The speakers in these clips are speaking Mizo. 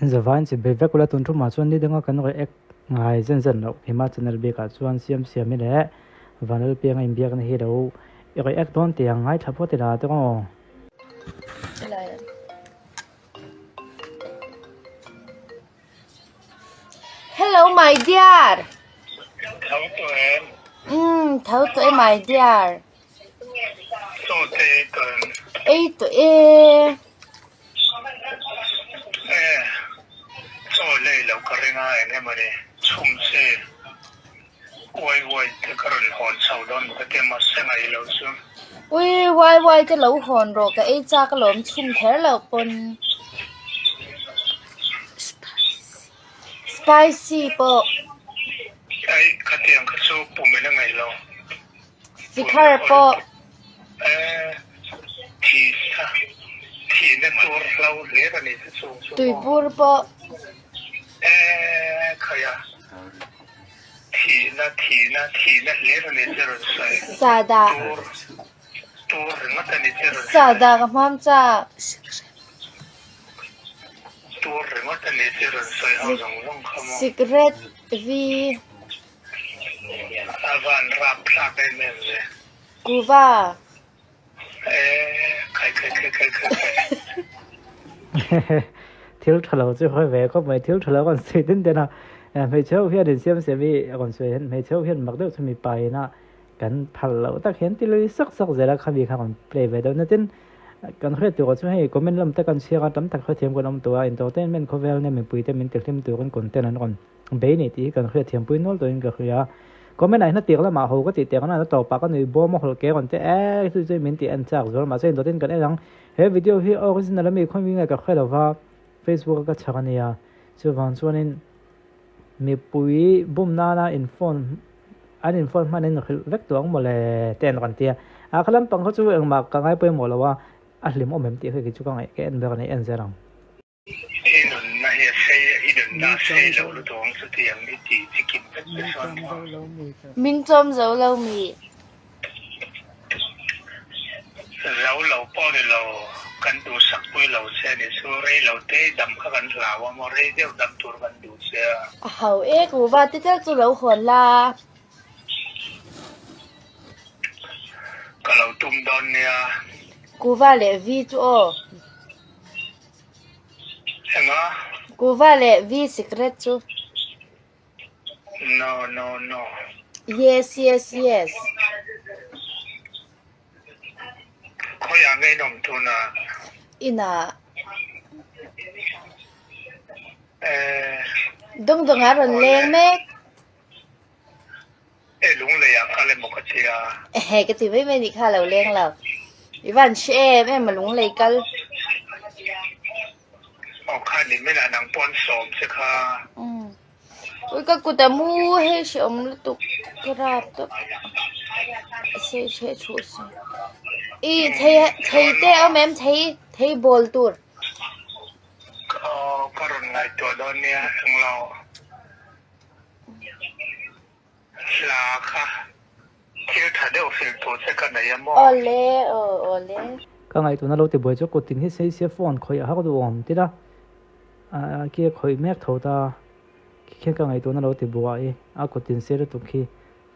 In zavain chi bei vek ula tun thumah chuan ni danga kan react ngai zen zen loh hima channel bikah chuan Siamsiami leh Vanlalpianga inbiakna hi lo i react dawn tih ang ngaithla phawt ila te aw. Hello my dear. Tho tawh em? Umm tho tawh e my dear. Chaw te ei tawh em? Ei tawh e. E, chaw lei loh ka ring a eng emawni chhum che uai uai te ka rawn hawn chho dawn ka ti a mahse ngaih loh chu. Ui uai uai te lo hawn rawh ka ei chak alawm chhum kher loh pawn. Spicy pawh. Ei khatiang kha chu pum in a ngaih lo. Sikhar pawh. Tuibur pawh. Sahdah. Sahdah ka hmam chak. Sikret vi. A van rap thlak em em ve. Kuva. Eh, khai khai khai khai khai khai. Thil tha lo chu hawi ve khawp mai, thil tha lo kan sawi den den a. Hmeichhe ho hian insiam siam hi a rawn sawi hian hmeichhe ho hian mak deuh chu mipa ina kan phal loh tak hian ti lui sak sak zel a, khami kha rawn play ve deuh na tin kan hriat tur ah chuan hei comment lam te kan chhiar a tam tak hrethiam kan awm tawh a, entertainment khawvel nia mipui te min tihlim turin content an rawn Bei ni tih hi kan hriatthiam pui nual tawhin ka hria. Comment ah hian a tir lamah ho ka tih teh ang a, a tawpah ka nui bawm a hawlh ke rawn te e chu chu min tih en chak zual mahse indawtin kan en ang. He video hi original ami khawi nge ka hre lova Facebook a ka chhak a nia. Chuvang chuanin mipui bum nana in phone an in phone hman in hrilh vek tawh ang mawle te an rawn ti a. A kha lampang kha chu engmah ka ngai pawimawh lo a, a hlimawm em tih kha kei chu ka ngaih ka en ber a ni en zel ang. I nunna hi a sei a, i nunna a sei lo lutuk ang chutiang i tih chi kim vek te chuan maw? Min chawm zo lo mi? Zo lo pawh ni lo, kan duhsak pui lo che ni chu rei lo te i dam kha kan hlau a maw, rei deuh dam tur kan duh che a. A ho e, kuva te tel chu lo hawn la. Ka lo tum dawn nia. Kuva leh vi chu aw. Enga? Kuva leh V sikret chu. No, no, no. Yes, yes, yes. Khawiah nge in awm tunah? Inah. Eh. Dawng dawngah rawn leng mek. E lunglei ah kal emaw ka tia. Ehe ka ti mai mai nih kha lo leng lo. I van hre em em a lunglei kal. Aw kha ni min ah nang pawn sawm che kha. Umm. Ui ka kut a mu hei hreawm lutuk ka rap tawp. A sei hre thu si. I thei thei te a awm em thei thei bawl tur. Aw ka rawn ngaihtuah dawn nia englo. Hla kha thil tha deuh hrilh tur che ka nei a maw? Awle aw awle. Ka ngaihtuahna lo ti buai chu kut tin hi sei sia phone khawih a har duh awm tila a ki a khawih mek tho ta khi khian ka ngaihtuahna lo ti buai a kut tin sei lutuk khi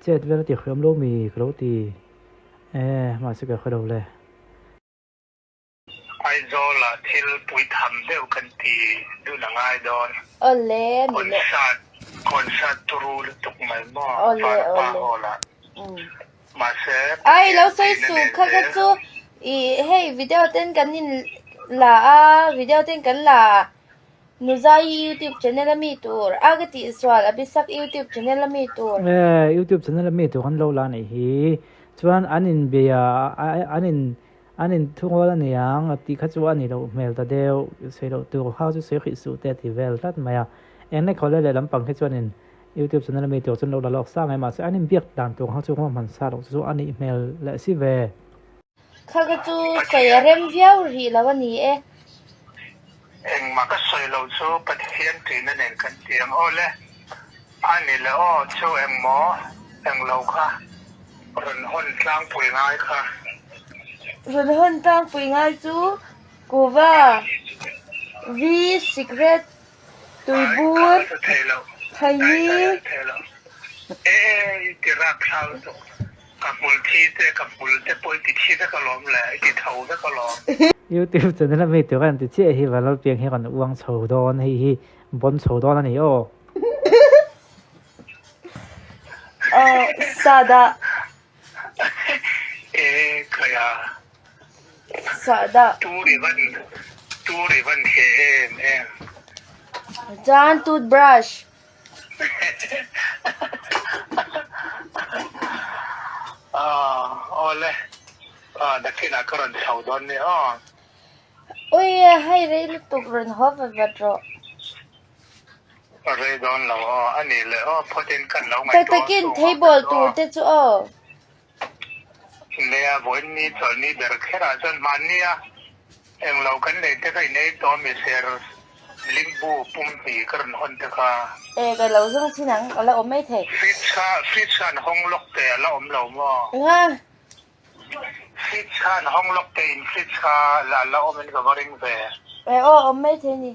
chet vel a ti hriam lo mi ka lo ti e mahse ka hre lo le. Aizawlah thil pui tham deuh kan ti dun a ngai dawn. Awle ni le. Concert concert turu lutuk mai maw Awle Vanpa awle. Hall ah. Mahse Ai lo Pathian sawi tihna suh nen kha kha zel. chu i hei video ten kan in la a video ten kan la Nuzai youtube channel a mi tur a ka tih sual Abhisak youtube channel a mi tur. E youtube channel a mi tur an lo la anih hi chuan an inbia an in An inthungawl a niang a tih kha chu a ni loh hmel ta deuh, sawi loh tur kha chu sawi hrih suh te a ti vel tlat mai a. Eng leh khawlai leh lampang hi chuanin YouTube channel ami tur chuan lo la lawk sang mai mahse an inbiak dan tur kha chu kawng hman sa loh chu chu a nih hmel leh si ve. Kha kha chu sawi a rem viau rih lo a ni e. Engmah ka sawi loh chu Pathian tuina nen kan ti ang aw le. A ni le aw, chu engmaw englo kha rawn hawn tlangpui ngai kha. Rawn hawn tlangpui ngai chu kuva, vi, sikret. Tuibur, Thaini. YouTube channel a mi tur an ti chiah hi Vanlalpiang hi rawn uang chho dawn hei hi bawn chho dawn a ni aw. Aw sada. Sada. Chuan toothbrush. Ui hei rei lutuk rawn haw vat vat rawh. Tak takin table tur te chu aw. Nia, vawiin ni chawlhni ber kherah chuan hmannia englo kan nei te kha in ei tawh a mi ser limbu pum hnih ka rawn hawn te kha. E, ka lo zawng chin ang, a la awm mai thei. Fridge kha, fridge kha an hawng lawk teh a la awm lo maw? Enga? Fridge kha an hawng lawk teh in fridge kha a la awm in ka va ring ve. E aw, awm mai thei ni.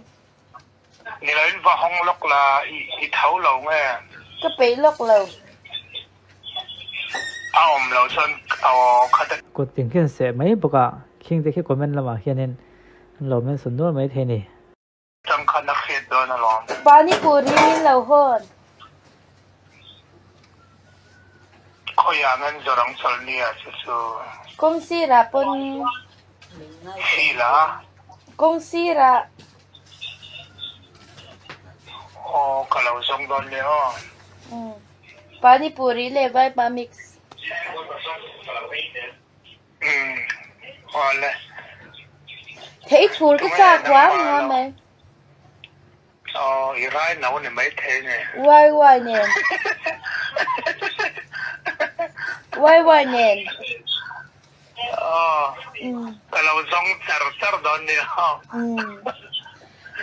Ni lo in va hawng lawk la, i tho lo nge? Ka peih lawk lo. A awm loh chuan aw kha te. Kut tin khian seh mai bawk a, khing te khi comment lamah hianin an lo mention nual mai thei ni. Tang khan a hriat dawn alawm. Pani puri min lo hawn. Khawiah ngan zawrang chawlhnia chu chu. Kawng sirah pawn. Sila. Kawng sirah. Aw ka lo zawng dawn nia aw. Pani puri leh vaipa mix. Thei thur ka chak huam huam mai. Wai wai nen. Wai wai nen.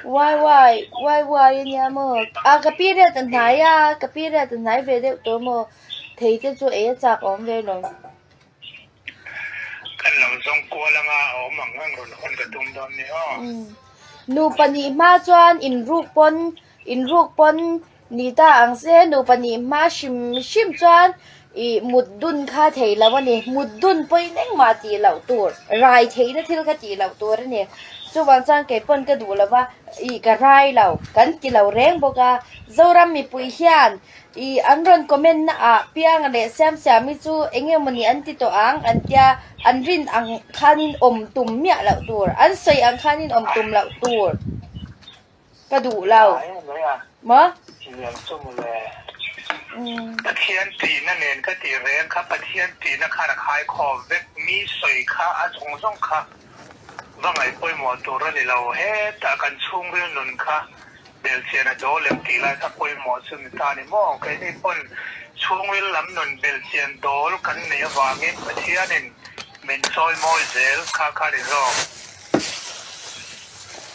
Wai wai wai wai a nia maw a ka period a hnai a ka period a hnai ve deuh tawh maw thei te chu ei a chak awm ve lo. Nupa nih hma chuan inruk pawn inruk pawn Ni ta ang se, nupa nih hma hrim hrim chuan ih mut dun kha thei lo a ni. Mut dun pawhin engmah tih loh tur, rai theihna thil kha tih loh tur a ni. Chuvang chuan kei pawn ka duh lo va, ih ka rai lo, kan ti lo reng bawk a. Zoram mipui hian ih an rawn comment na ah piang leh siam siam hi chu eng emawni an ti tawh ang an tia, an rin ang khanin awm tum miah loh tur, an sawi ang khanin awm tum loh tur. Ka duh lo. Maw? Pathian tihna nen ka tih reng kha Pathian tihna khan a khai khawm vek. Mi sawi kha a zawng zawng kha va ngaih pawimawh tur a ni lo. Hetah kan chhungril nun kha belhchian a dawl em tih lai kha pawimawh chu ni ta ni maw? Keini pawn chhungril lam nun belhchian dawl kan neih avangin Pathianin min chawimawi zel kha kha ni zawk.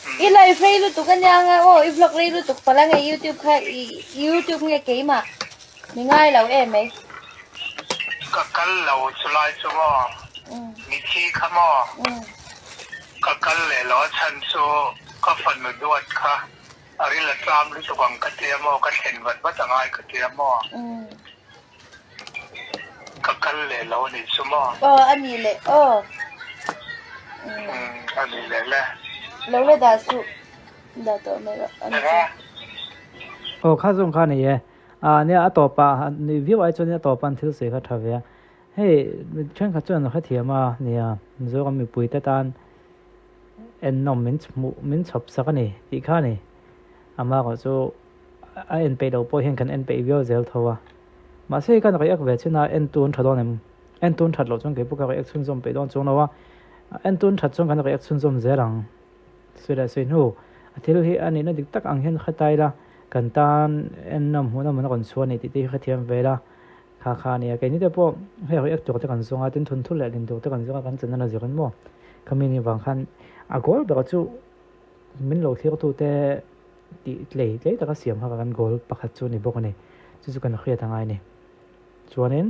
I live rei lutuk a nia nga aw i vlog rei lutuk pala nge youtube kha i youtube nge keimah mi ngai lo em mai. Ka kal lo chu lai chu maw mithi kha maw ka kal leh lo a chhan chu ka fanu duat kha a ril a tlam lutuk ang ka tia maw ka thlen vat vat a ngai ka tia maw ka kal leh lo a nih chu maw. Aw a nih leh aw. A nih leh le. Lo la dah suh. Dah tawh mai rawh. A nih chu. Aw kha zawng kha a ni e. A nia a tawp ah ni viau ai chuan a tawp ah an thil sawi kha tha ve a. Hei thenkhat chuan an hrethiam a nia Mizoram mipui te tan ennawm min hmuh min chhawp sak a ni tih kha a ni. Amaherawh chu a en peih loh pawh hian kan en peih viau zel tho a. Mahse hei khan react ve chin a, en tun tha dawn em? En tun that loh chuan kei pawh ka react chhunzawm peih dawn chuang lo a, en tun that chuan kan react chhunzawm zel ang. Sawi leh sawi hnu a thil hi a nihna dik tak ang hian hre ta ila, kan tan en nawm hmuh nawm an rawn chhuah a ni tih te hi hrethiam ve ila kha kha a ni a. Keini te pawh hei react tur te kan zawng a, tin thawnthu leh lin tur te kan zawng a, kan channel a zirin maw khami ni vang khan a goal ber chu min lo thlir tu te tih tlei tlei taka siam kha kan goal pakhat chu a ni bawk a ni. Chu chu kan hriat a ngai a ni. Chuanin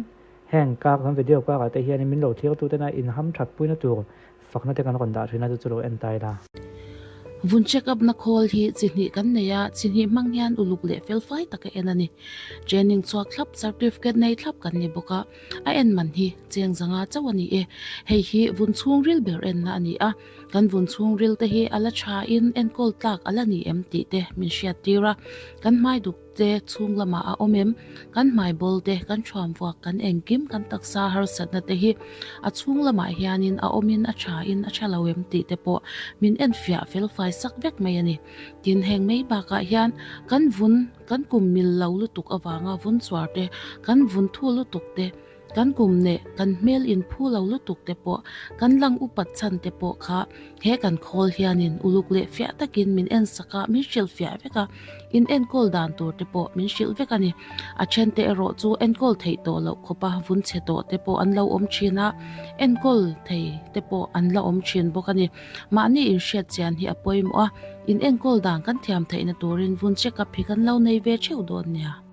heng kar kan video karah te hianin min lo thlir tu tena inham that puina tur fakna te kan rawn dah thin a, chu chu lo en ta ila. Vun check up na khawl hi chi hnih kan nei a, chi hnih hmang hian uluk leh felfai taka en a ni. Training chhuak thlap certificate nei thlap kan ni bawk a, a en man hi cheng zanga chauh a ni e. Hei hi vun chhungril ber enna a ni a, kan vun chhungril te hi a la tha in enkawl tlak a la ni em tih te min hriat tir a, kan hmai duk te chhung lamah a awm em? Kan hmai bawl te, kan thuam vuak, kan engkim, kan taksa harsatna te hi a chhung lamah hianin a awmin a thain a tha lo em tih te pawh min enfiah felfai sak vek mai a ni. Tin, heng mai bakah hian kan vun, kan kum mil lo lutuk avanga vun chuar te, kan vun thu lutuk te, Kan kum neh kan hmel in phu lo lutuk te pawh kan lang upat chhan te pawh kha he kan khawl hianin uluk leh fiah takin min en sak a, min hrilh fiah vek a, in enkawl dan tur te pawh min hrilh vek a ni. A then te erawh chu enkawl theih tawh loh khawpa vun chhe tawh te pawh an lo awm thin a, enkawl thei te pawh an la awm thin bawk a ni. Mahni inhriat chian hi a pawimawh a, in enkawl dan kan thiam theihna turin vun check up hi kan lo nei ve theuh dawn nia.